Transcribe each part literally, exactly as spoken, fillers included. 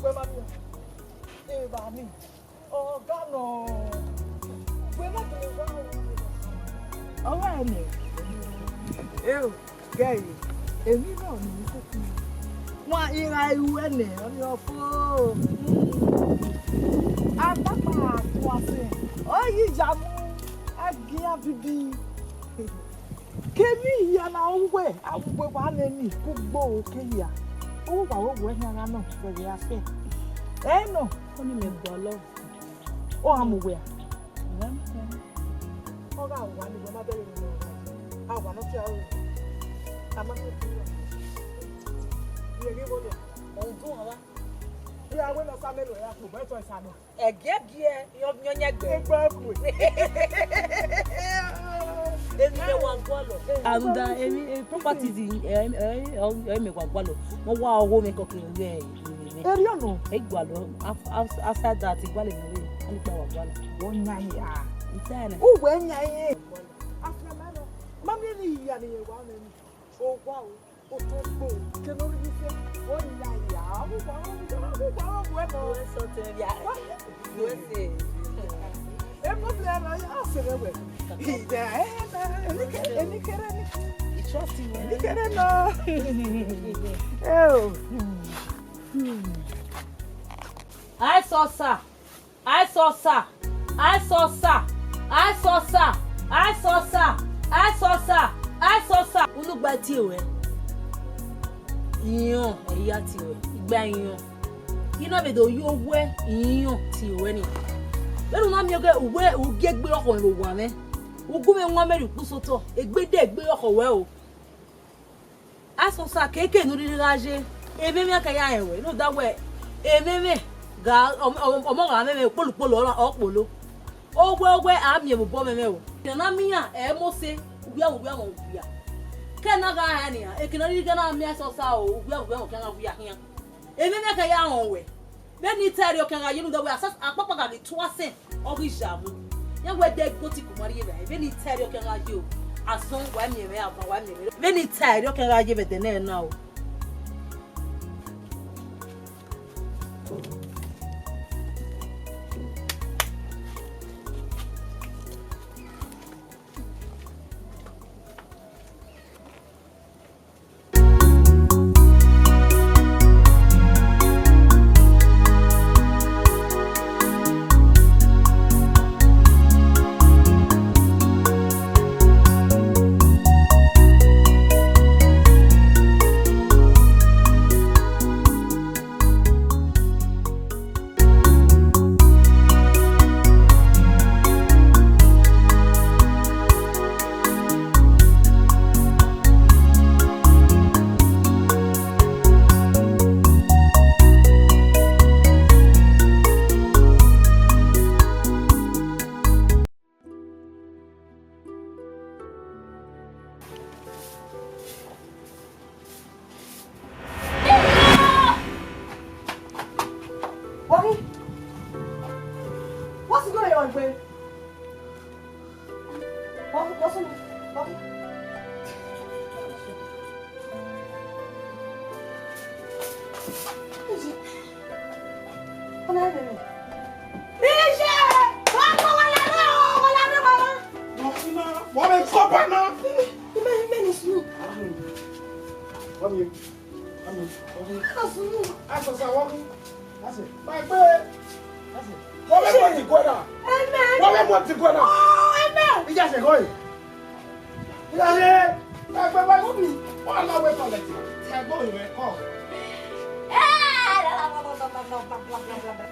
Wẹ ma miẹn, evba ni, ọga nọ, wẹ ma tẹn wa. Ọ gha nẹ, eo, gẹe, emwi nọ ni mi koko. Wan iran ru ẹnẹ, ọnii ọ fo. Agbakpa tuasẹ, ọ yi ya mu, a gian bibi. Kevbe hia na uwẹ, a uwẹ wa nẹ ni kugbo ke hia. Uwa wo wẹ hia gha nọ, wẹ ghi ra sẹ. Ẹ nọ, ọnii mẹ gualọ. Ọ gha mu wẹ a? Ọ gha wa ni wẹ ma bẹghe ne a wa nọ fia ro. A ma fẹ fia. Ye ghi wo ya. Ohun tun wa. Ye a wẹ ne ọ sa mẹ ro ya kpo, bẹ tọ sa nọ. Ẹgiẹgiẹ, yọ, yọ nyẹ gbe. Egbe kue. Emwi mẹ wa gualọ. Amuda, emwi, eh, properties, eh, eh, eh, eh, mẹ wa gualọ. Wọ́n wá ọwọ́ mi kọ̀ọ̀kan rẹ̀. Eriono. Ẹ gualọ, af-, af-, after that, igualọ mi rẹ, a ni kpa wa gualọ. Wọ́n nya ya. Ntẹ nẹ. Uwe nya ye. After that, mami ni iya ni ye wa mẹ. O wa o, o to gbo, ke no ri se, o ya ya, o wa o, o wa o, o wa o. Wẹ sọ tẹ ya. Wẹ se. E mo bla ra ya, a se rẹ wẹ. Ida, eh, na, eni kere, eni kere ni. I trust you, eh? Eni kere nọ. Eh, o. Aisọsa, aisọsa, aisọsa, aisọsa, aisọsa, aisọsa, aisọsa. Unu gba tie ruẹ. Iran, ẹ ya tie ruẹ. Igba iran. I na vbe do yo owẹ iran tie ruẹ ni. Vbene u na miẹn ghe uwẹ ugie egbe ọkhọ vbe owa mwẹ. U gu mwẹ wan mẹ rhie ukpu sotọ. Egbe de egbe ọkhọ ruẹ o. Asosa keke ne u rhirhi gha ye, emwemwe a ka ya rẹn ruẹ, rhunmwuda wẹ emwemwe gha, ọmọ, ọmọ, ọmọ gha mwẹ mwẹ kpolukpolu ọ kpolo. Owẹ owẹ a miẹn vbe obọ mwẹ mwẹ o. Iran na miẹn iran ẹ mose, uwia vbe uwia mwẹ uwia. Ke na gha rẹn nian, eke ne ọ rhirhi gha na miẹn Asosa o, uwia vbe uwia mwẹ khian gha wia khian. Emwemwe a ka ya rẹn ruẹ. Vbene I ta ẹre ọ khian gha ye, rhunmwuda wẹ akpakpa gha ghi tu asẹn, ọ ghi ya mu. Iran wẹ ẹdẹ gbe otiku ma rhie vbe, vbene I ta ẹre ọ khian gha ye o. Asọn, wa miẹn mwẹ, avan, wa miẹn mwẹ. Vbene I ta ẹre ọ khian gha ye vbe ẹdẹ nẹ na o. What's going on, babe? What's, what's, what's,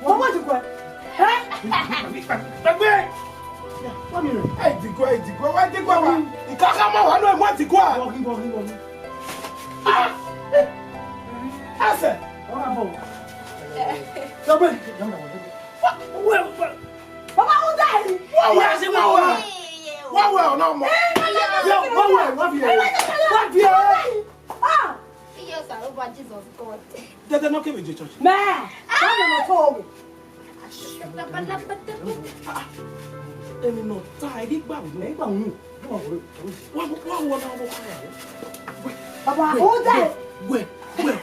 Wọ́n mọ̀ ti kọ́ ẹ. Ẹ́? Gbẹgbẹ́. Wọ́n mi rẹ̀. Ẹ dìgọ́, ẹ dìgọ́, ẹ dìgọ́ wa. Ìkàkà máa wà náà, ẹ mọ̀ dìgọ́ à. Wọ́n kí, wọ́n kí, wọ́n kí. Ah! Ẹsẹ̀. Wọ́n máa bọ̀. Gbẹgbẹ́. Wọ́n wẹ̀, wọ́n wẹ̀. Bàbá, ó dà yìí. Wọ́n wẹ̀, wọ́n wẹ̀. Wọ́n wẹ̀ ọ̀nà ọmọ. Ẹ, wọ́n wẹ̀, wọ́n fi ẹ̀. Wọ́n fi ẹ̀. Ah! Yes, I over Jesus God. Dede no kebe je church. Mẹ, wọ́n lè mọ̀ fún omi. Èmi nọ ta, ẹ gbà mí. Ẹ gbà mí. Wọ́n, wọ́n, wọ́n náà wọ́n kọ́ ẹ̀. Bàbá, ó dẹ̀. Wẹ̀, wẹ̀,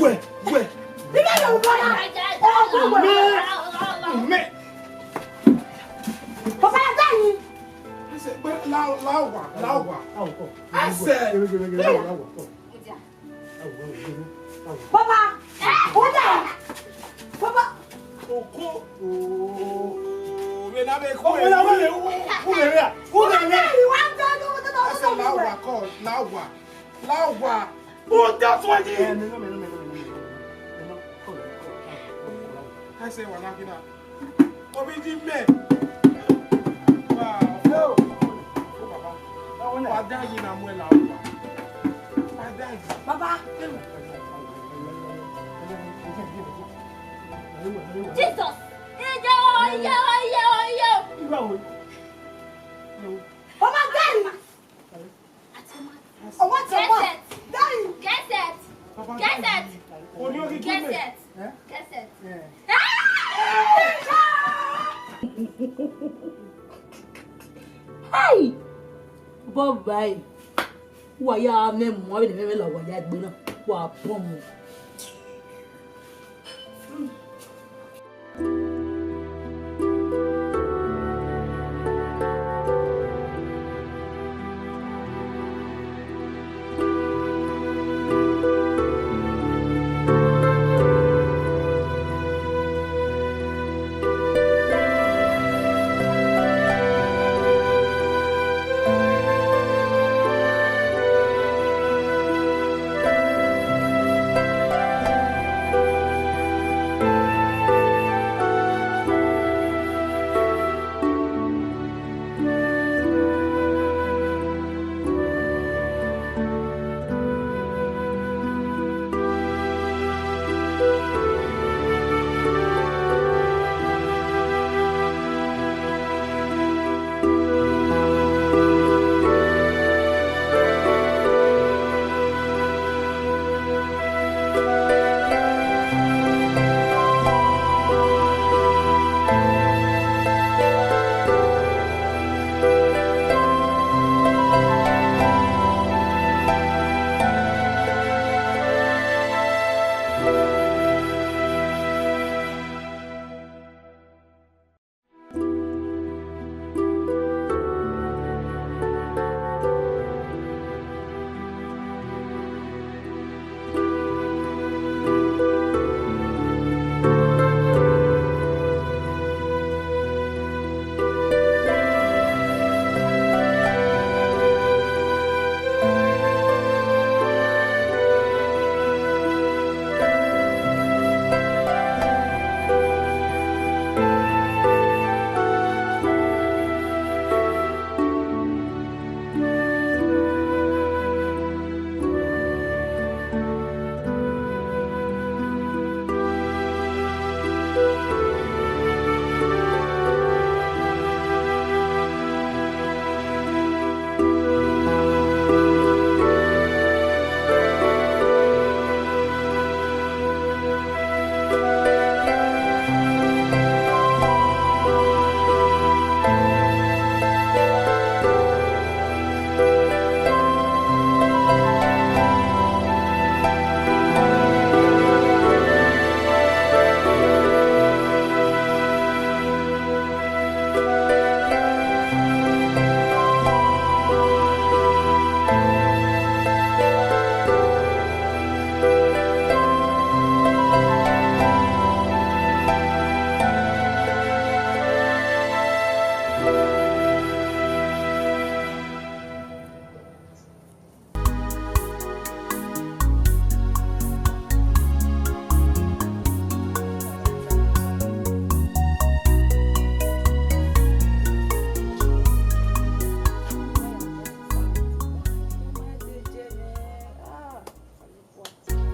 wẹ̀, wẹ̀. Bíbélì Mẹ, mẹ. Papa, ya da yi. I said, but la, la wa, la wa. I said, Papa, eh, hold on. Papa. Oko. Oh, me na be ku. Oko, la wa, la wa, la wa. I said, la wa, call, la wa. La wa. Put that one in. Eh, no, no, no, no. I say, wa na gina. Obi di me. Wa, oh, oh, baba. Wa da yi na mu la wa. Wa da yi. Baba. Jesus. Iyo, iyo, iyo, iyo. Baba, daddy. Oh, what a man! Daddy! Get set! Get set! Get set! Get set! Hey! Bọbae, wa ya mwẹ mu avbe ne ẹmwẹ la wa ya egbe na, wa bọ mu.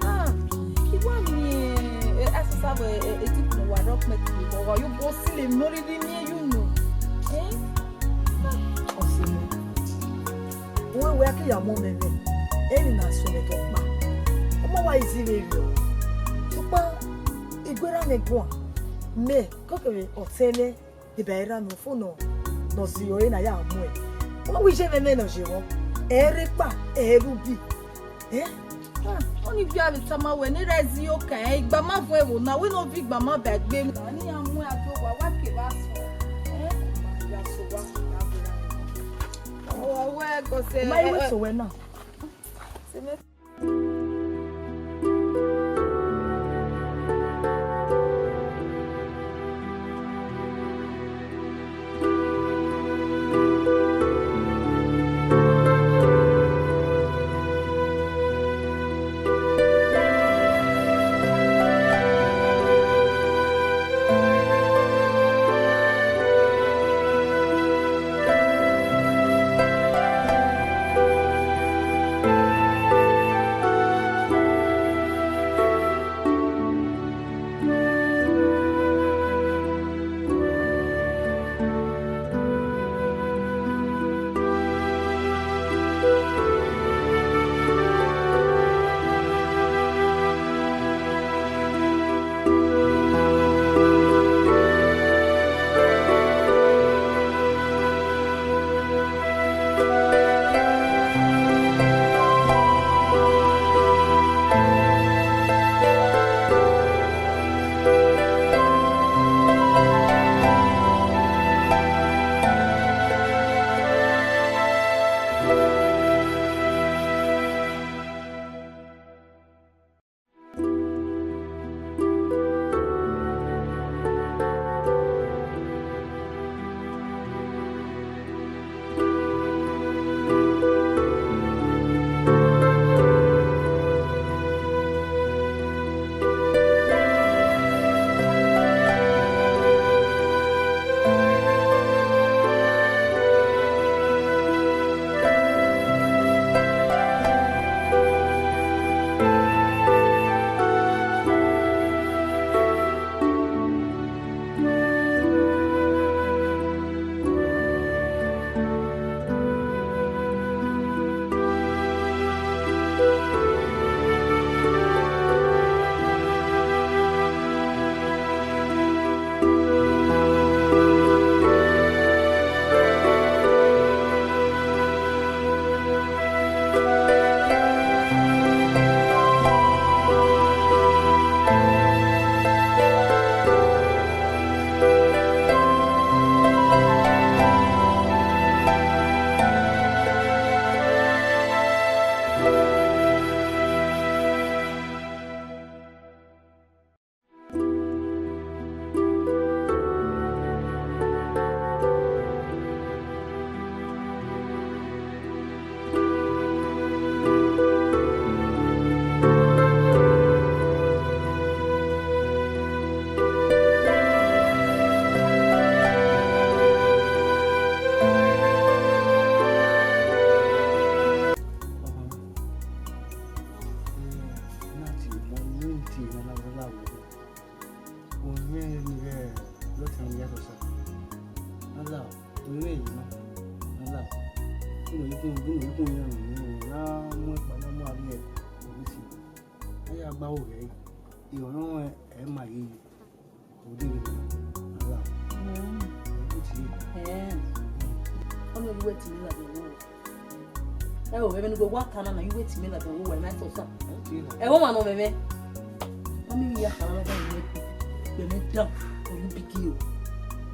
Ah, I wa miẹn, eh, asasa vbe, eh, eh, etip ne uwa rọ kpẹn kugbe, ọ gha yo go sile emwi ne ọ rhirhi miẹn ye unu. Eh? Ah, ọse mwẹ. Uwẹ wẹ a ke ya mu ọmẹmwẹ, emwi na sẹ mwẹ dọkpa. Ọmọ wa i zẹ vberriọ. Sokpan, I gberra mwẹ guan, mẹ, kọkẹre ọtẹn mwẹ, eba erha nọ fo nọ, nọ zẹ ọre ne a ya muẹn. Ọ wẹ iye mwẹ mẹ nọ ye vbọ, ẹ i rre ekpa, ẹ i rre ubi. Eh? Ah, Ọni bia vbe tama wẹ ne I rẹ zẹ okẹn, igbama vuọn ẹvbo na, wẹ ne ọ viọ igbama ba egbe. Ọni ya mu ẹn do owa, wa ke vbe asọn. Eh, ya so wa, ya gbe ra. Ọ wẹ gọsẹ. Ma, I wẹ so wẹ na. Se me Ọnọna, ọ na ghi wẹ timi ladian vbe uwẹ. Ẹ o, ẹmwẹ ne uwẹ wa ta na na, I wẹ timi ladian vbe uwẹ, na sẹ osa. Ẹ o, ọmwa ne ọ mwẹ mwẹ. Mami, I ya kha na, na wẹ, gbẹmwẹ dan, ọ yu bigi o.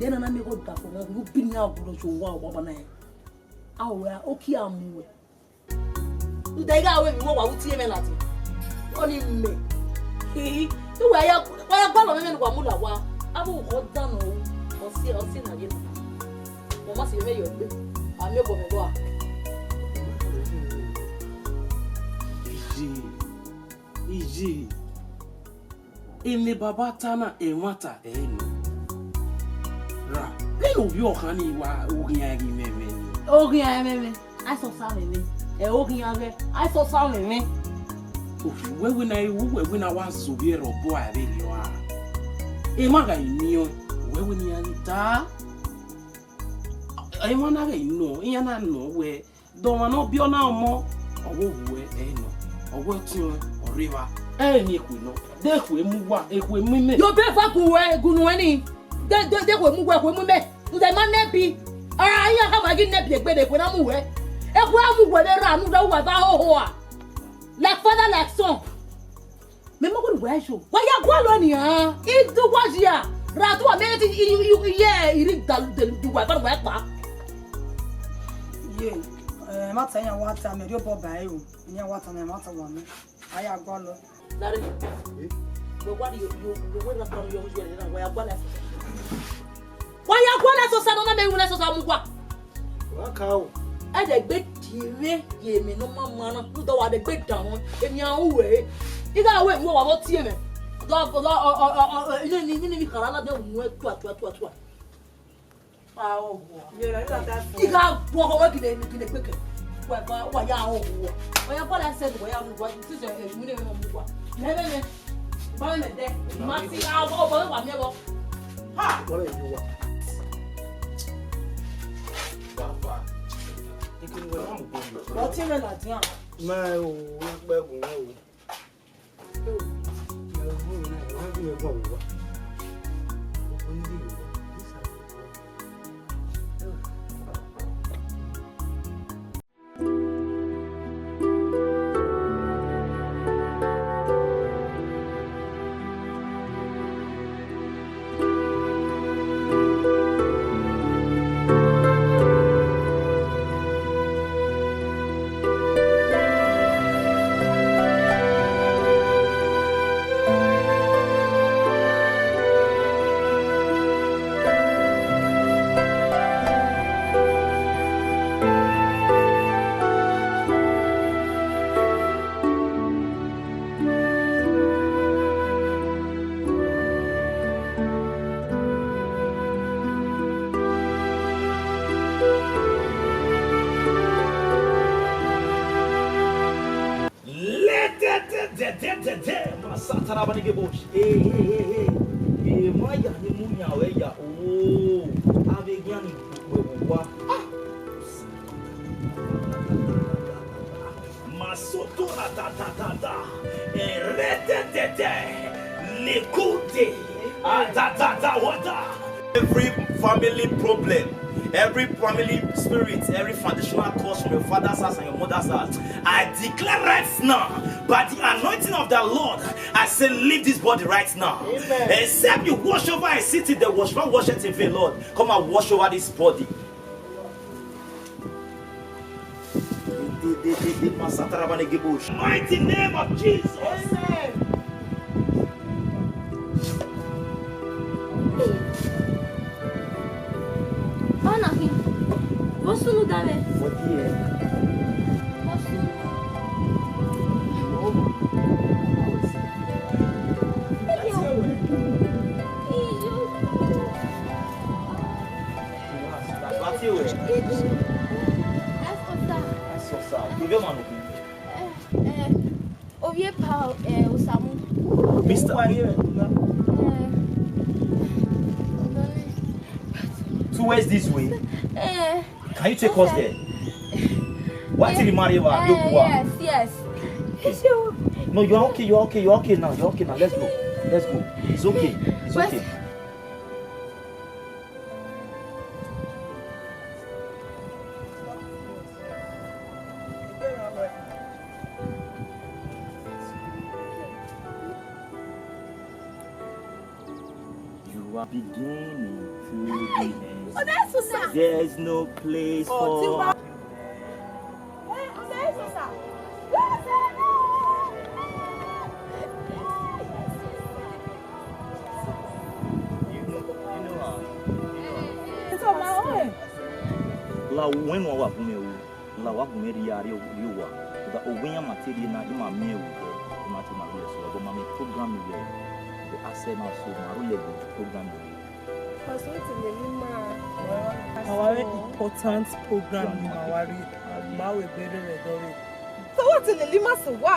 Then na na miẹn gho da fo, ọ yu bi ni a gbulo so wa wa ba na. A o wẹ, okia mu wẹ. Rhunmwuda I gha ru emwi vbe uwa vbe uti mwẹ ladian. Ọni mẹ. Hihi. Te uwa ya, wa ya gualọ mwẹ vbene uwa mu la owa. Avbe oghọ dan nọ ru. Ọ si, ọ si na ye na. Wẹ ma si mwẹ yọ egbe. A miẹn obọ mwẹ vbe uwa. Iye. Iye. Emwi ne baba ta na, ẹmwata ẹre nọ. Ra, vbene ovbi ọkhan ni wa, oghian ghi mwẹ mwẹ ni. Oghian mwẹ mwẹ, a i sẹ osa mwẹ mwẹ. Ẹ, oghian ghẹ, a i sẹ osa mwẹ mwẹ. Wẹ wẹ na ru, wẹ wẹ na wa zẹ ovbi ẹre obọ a vberriọ a. Emwa gha miẹn ọẹn, wẹ wẹ ne iran ghi ta. Emwa na ghe nọ, iran na nọ wẹ, de ọmwa ne ọ biẹ ọna ọmọ, ọ wẹ ovbuẹ ẹ i nọ, ọ wẹ ọtiọnrẹn ọ rre evba. Ẹ i miẹn ekhue nọ, de ekhue mu uwa, ekhue mu imẹ. Yobọ eva gu ruẹ, gu nuẹn ni. De, de, de ekhue mu uwa, ekhue mu imẹ. Rhunmwuda I ma nẹbi. Ọra iran khama ghi nẹbi egbe ne ekhue na mu ruẹ. Ekhue a mu ruẹ vbe erha, rhunmwuda uwa eva hoho a. Like father, like son. Ẹ ma wẹẹ wẹ yo. Wa ya gualọ nian. I do wa ya. Ra do wa mẹ ti i i i ye iri da de du wa ba wa pa. Ye, ẹ ma ta yan wa ta mẹ ri obọ ba ẹ o. Yan wa ta mẹ ma ta wa mẹ. A ya gualọ. Lare. Eh? Wẹ wa yo yo yo wẹ na gualọ yo yo na wa ya gualọ. Wa ya gualọ Ẹsosa nọ na mẹ iwinna Ẹsosa mu gua. Wa ka o. Ẹdẹgbe tie mwẹ ye emwi ne ọ ma ma na, rhunmwuda wa dẹgbe danmwẹ, emwi a ru ẹre. I gha ru emwi wa vbe tie mwẹ. Dọ, dọ, ọ, ọ, ọ, ọ, ine, ine, ine emwi khara na de wu tua, tua, tua, tua. Wa ọ gua. Ye ra, ra da fo. I gha gu ọghọ wẹ gine, gine gbeke. Wa, wa, wa ya ọ gua. Wa ya gua la sẹ, wa ya mu gua, ti sẹ, eh, mu ne mu gua. Mẹ, mẹ, mẹ. Ba mẹ dẹ. Ma ti a ọghọ, ọghọ wa miẹn vbọ. Ha! Wa mẹ yo wa. Papa. Ọtí rẹ ladian. Mẹ o, wọ́n pẹ́ gùn wọ́n o. Masatarabanegebosh. Hey, hey, hey, hey. Emwa ya ni mu yan ruẹ ya. Oh, avbe eghian ni kpukpẹ vbe owa. Ah. Masoto ra da da da da. Erededede. Likude. Ah, da da da wada. Every family problem, every family spirit, every foundational curse from your father's house and your mother's house, I declare right now, by the anointing of the Lord, I say, leave this body right now. Amen. Except you watch over a city, the watchman watcheth in vain, Lord. Come and watch over this body. Mighty name of Jesus. Amen. Ọna khin. Vbọ sunu danmwẹ? Vbọ sunu. Vbọ tie ruẹ? Ẹsosa. Ẹsosa. Ovbi ọmwa nọ khin? Eh, eh, ovbi epa, eh, Osamu. Mister. Eh, towards this way? Eh. Can you take us there? What till you marry her? Eh, yes, yes. No, you are okay, you are okay, you are okay now, you are okay now. Let's go. Let's go. It's okay. It's okay. You are beginning to the end. There's no place for La wẹ wa wa gun mẹ ru, la wa gun mẹ rhie rrie owa. Rhunmwuda ovbi iran ma te rhie na, ima miẹn ru, ima te ma rhie ẹse, but ma miẹn program vbe asẹ na, so ma rhie program vbe. Pastor, te lele ima. Our important program ni ma wa rhie, ma wẹ egbe rre vbe ẹdẹ ọvbehe. So what lele ima sẹ owa?